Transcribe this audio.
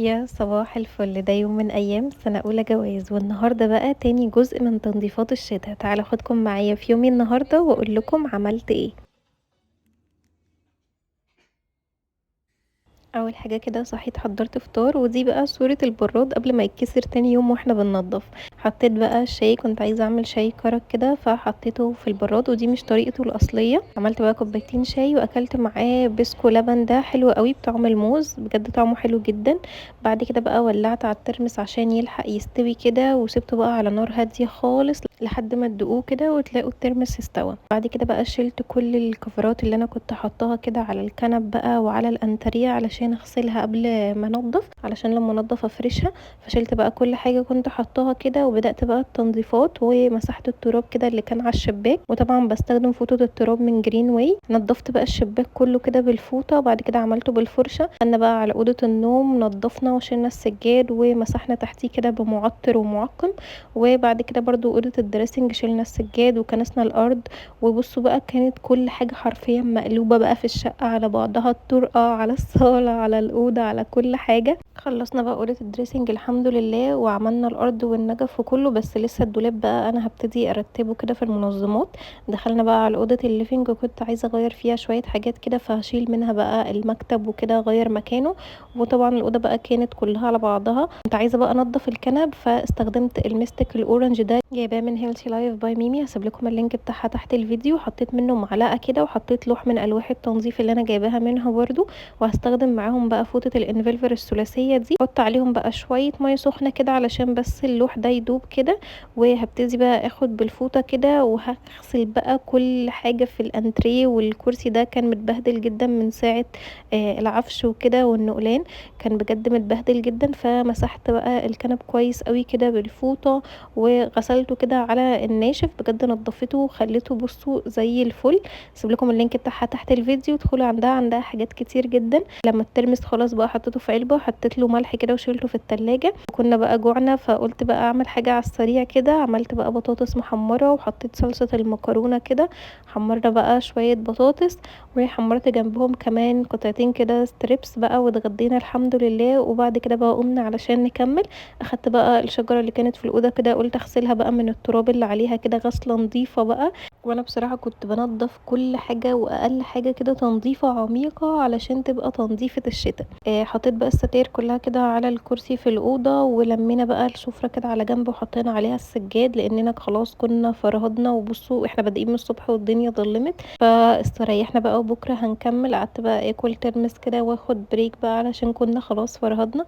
يا صباح الفل. ده يوم من ايام سنة اولى جواز، والنهارده بقى تاني جزء من تنظيفات الشتاء. تعالوا اخدكم معايا في يومي النهارده واقول لكم عملت ايه. اول حاجة كده صحيت حضرت فطار، ودي بقى صوره البراد قبل ما يتكسر تاني يوم واحنا بننضف. حطيت بقى الشاي، كنت عايزه اعمل شاي كرك كده فحطيته في البراد، ودي مش طريقته الاصلية. عملت بقى كوبايتين شاي واكلت معاه بسكو لبن، ده حلو قوي بطعم الموز، بجد طعمه حلو جدا. بعد كده بقى ولعت على الترمس عشان يلحق يستوي كده، وسبته بقى على نار هادية خالص لحد ما تدوقوه كده وتلاقوا الترمس استوى. بعد كده بقى شلت كل الكفرات اللي انا كنت حطاها كده على الكنب بقى وعلى الانتريه علشان اغسلها قبل ما انضف، علشان لما انضف افرشها. فشلت بقى كل حاجة كنت حطاها كده، وبدات بقى التنظيفات ومسحت التراب كده اللي كان على الشباك، وطبعا بستخدم فوطه التراب من جرين واي. نضفت بقى الشباك كله كده بالفوطه، وبعد كده عملته بالفرشه. انا بقى على اوضة النوم نضفنا وشلنا السجاد ومسحنا تحتيه كده بمعطر ومعقم، وبعد كده برضو اوضة ال dressing شلنا السجاد وكنسنا الارض. وبصوا بقى كانت كل حاجة حرفيا مقلوبة بقى في الشقة على بعضها، الطرقه على الصاله على الاوضة على كل حاجة. خلصنا بقى اوضة ال dressing الحمد لله، وعملنا الارض والنجف وكله، بس لسه الدولاب بقى انا هبتدي ارتبه كده في المنظمات. دخلنا بقى على اوضة ال living، وكنت عايزه اغير فيها شوية حاجات كده، فهشيل منها بقى المكتب وكده اغير مكانه. وطبعا الاوضة بقى كانت كلها على بعضها. كنت عايزه بقى انضف الكنب، فاستخدمت المستك ال orange ده، جايباه من Healthy Life by ميمي، هسيب لكم ال link بتاعها تحت الفيديو. حطيت منه معلقه كده، وحطيت لوح من الواح التنظيف اللي انا جايباها منها برده، وهستخدم معاهم بقى فوطه الانفلفر الثلاثية دي. احط عليهم بقى شوية مية سخنة كده علشان بس اللوح ده يدوب كده، وهبتدي بقى اخد بالفوطه كده وهغسل بقى كل حاجة في الانتريه. والكرسي ده كان متبهدل جدا من ساعة العفش وكده والنقلان، كان بجد متبهدل جدا. فمسحت بقى الكنب كويس قوي كده بالفوطه وغسلته كده على الناشف، بجد نضفته وخليته بصوا زي الفل. هسيب لكم ال link بتاعها تحت الفيديو، ادخلوا عندها، عندها حاجات كتير جدا. لما الترمس خلاص بقى حطيته في علبة وحطيت له ملح كده وشيلته في التلاجة. كنا بقى جوعنا فقلت بقى اعمل حاجة على السريع كده، عملت بقى بطاطس محمرة وحطيت صلصه المكرونه كده، حمرنا بقى شوية بطاطس وحمرت جنبهم كمان قطعتين كده strips بقى، واتغدينا الحمد لله. وبعد كده بقى قمنا علشان نكمل. اخدت بقى الشجرة اللي كانت في الاوضة كده، قلت اغسلها بقى من التراب اللي عليها كده غسله نظيفة بقى. وانا بصراحة كنت بنظف كل حاجة واقل حاجة كده تنظيفه عميقة علشان تبقى تنظيفه الشتاء. حطيت بقى الستاير كلها كده على الكرسي في الاوضة، ولمينا بقى السفرة كده على جنب وحطينا عليها السجاد، لاننا خلاص كنا فرهدنا. وبصوا احنا بادئين من الصبح والدنيا ظلمت، فاستريحنا بقى وبكره هنكمل. قعدت بقى اكل ترمس كده واخد break بقى علشان كنا خلاص فرهدنا.